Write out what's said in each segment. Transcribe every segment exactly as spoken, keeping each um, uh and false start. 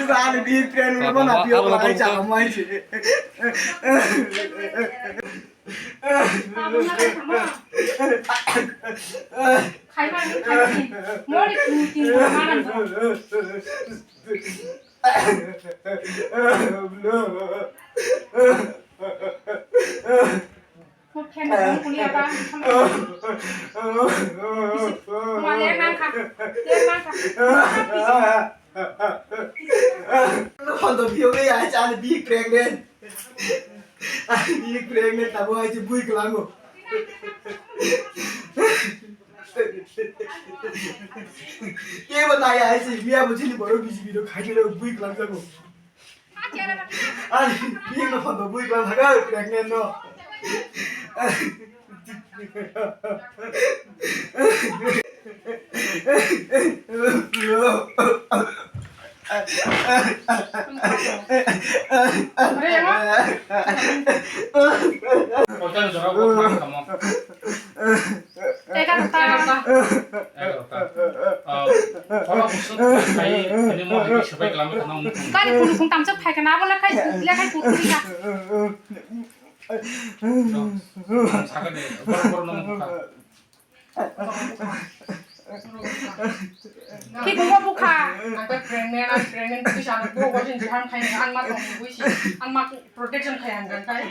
Ani bihik prank wngwi mano, bihik abo lai chama mai se. Khaimani, khaimani. Mori kuting maran. Mo phen mo kuli aba. Mo le nang kha. Le nang kha. Hondo biyo be ya cha ni bihik pregnant. Ani bihik pregnant tabo ai bui klango. Kebo nai ai se, biya bo chini borok bisi bino khai khe bui klang jago. Ani bihik no photo bui klang jago, pregnant no. Hotel jora ko thang kamo. Egarota. Egarota. Ah, khoro busuk khai, ini mo hai sebai kelam kana. Kari kunu kung tamsok phai kana, abo le khai, le khai kutri ka. Sakani, boro boro nong bukha. Ki bungo bukha. Ang ta pregnant, ang pregnant, bisa ang bugo jin jaham khai, ang ma tong buisi, ang ma protection khai ang gan khai.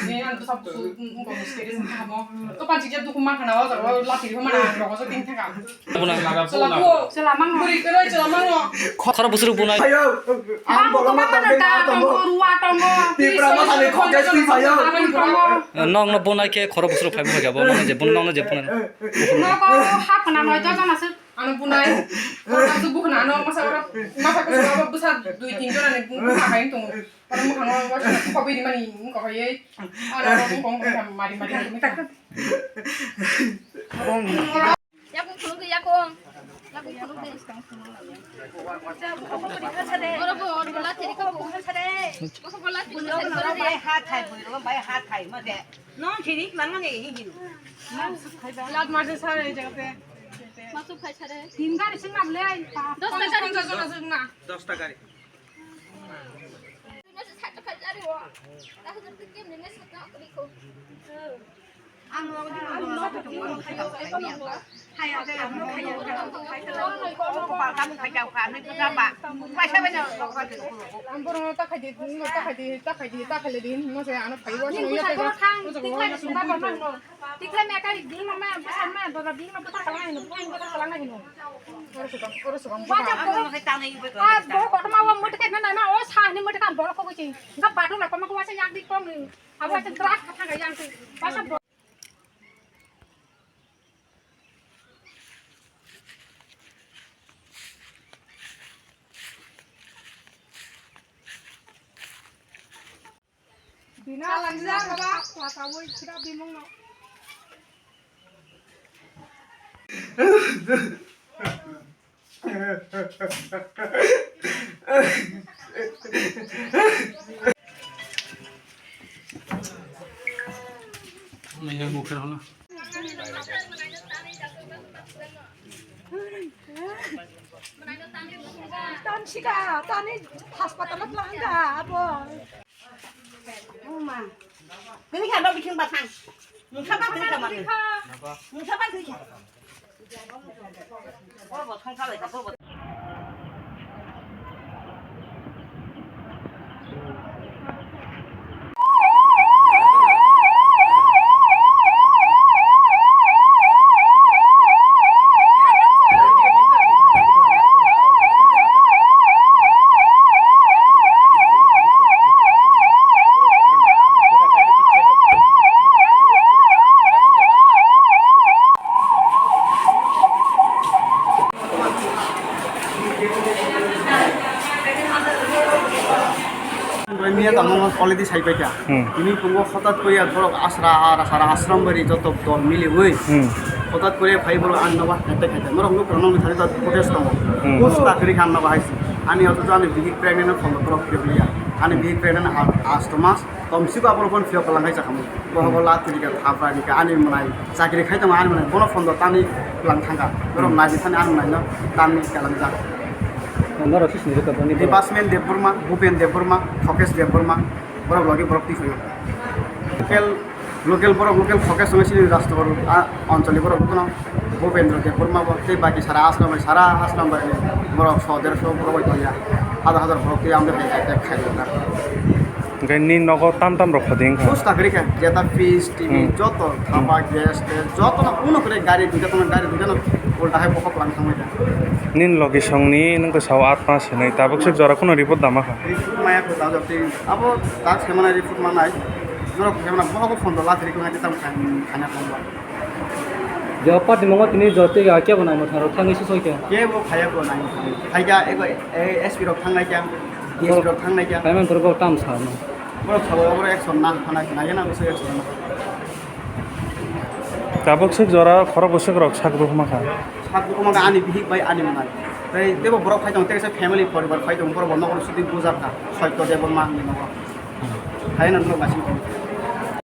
Ni ang tu sab su, ang kong misterious ang kamo. To pan sikja tu kuma kana wa, wa lati ko mana ang rogo so ting thaka. Abuna. Sela bu. Sela mang. Buri kero sela mang. Khoro busuk bunai. Ayo. Ang bolong ma tong ta tong ruwa tong. Tipra ma thani khokes ti sayo. Nong no bunai khe khoro busuk phai bukha bo, nong no je bun, nong no je bun. Nogo hapna noi joto nasuk. Ano bunai. Ano bukhna ano masa ora masa ko ora busa dui tin jona ni bukha hai tung. Ano mukha no wasa ko bidi mani ko hai. Ano ko ko mari mari ko mita. Yakung khuluk de yakung. Yakung khuluk de. Oro bo oro bo lathi rikha bo. Oro bo lathi rikha bo. Bai ha thai bo bai ha thai ma de. Non chini lang nang e hin. Lat ma se sare jagate. Masuk khai sare. Tin gari sing na le. Dos ta gari. Dos ta gari. Ang borok no ta khai di, ta khai di, ta khai di, ta khai di, ta khai di, no se ano phai wa. Tikhlai me kai bini mama bwsa ma baba bini mama bwsa kalang hino, bwsa bwsa kalang hino. Oro sukang, oro sukang. Bwsa ko. Ah, bo kotor ma wa muti kai na na o sa ni muti kan bol ko kucing. Ga badu la koma ko wasa yak di kong ni. Abo wasa drak ka thang yang tu. Wasa bo. Bina lanjak ba. Kwatawi sira bimung no. Ini yang bukan mana? Tamsika, tani hospital-o twlangkha abo. Oma. Tini kha no biking bathang. Mungsa ba tini kha mani. Mungsa ba tini kha. Bo bo thong kha lai kha, bo bo. Miya tamo already sai paikha. Hmm. Ini pungo hotat koriya borok asra, asra, asra ashram bari joto dol miliwi. Hmm. Hotat koriya phai borok ang nogo hete hete. Norok nuk rok nokni thani ta protest tongo. Hmm. Post ta kri khan nogo haisi. Ani oto ani bihik pregnant no phone borok kiriya. Ani bihik pregnant a, asto mas. Tom sigo aboro phone phiyok lang hai chakhamu. Bohogo la tiri ka thapra ni ka ani mwnai. Chakri khai tong ani mwnai. Bono phone do tani lang thangka. Borok nai bisani ani mwnai no tani kalang jak. Norok se sini rwkha boni borok. Debasmen Debbarma, Bhupen Debbarma, Thokesh Debbarma, borok logi borok twi phaio. Local, local borok, local Thokesh wngwi sini Rajnagar, a, Anchali borok wngkha no Bhupendra Debbarma bo tei baki sara Aslam bai, sara Aslam bai borok so derso borok bai tongya. Hajar hajar borok tei amde hai attack khai rwkha. Hwnkhe ni nogo tam tam rok khodi wngkha? Bus ta kwrwi kha, jeta fridge, T V, Hmm. joto, Hmm. thapa, gas, gas, joto no kuno kwrwi gari duita tongma, gari duita no ulta hai bokhok lang thangwi kha. Nini logi songni nwngkha sao atma swnwi, tabuk swk jora kuno report dama kha? Report maya kho ta jotwi, abo ta semana report manai, norok semana bokhok phone do latri kwnga tei tam khan khana tongba. Jawab party mongo tini jotwi ga kebo nai mwthang rok thangwi se soi khe. Kebo khaya kho nai mwthang. Khaika ego, eh, S P rok thangnai kya, D S P rok thangnai kya. Payment borok tam sa no. Borok sabo borok action na hana hana yana bwswk action na. Tabuk swk jora khorok bwswk rok sak rok ma kha. Sak rok ma kha ani bihik bai ani manai. Tei tebo borok phai tong tei family poribar phai tong borok bo nokol sudi bujar kha. Soito Debbarma ni nogo. Hai na nok nasi.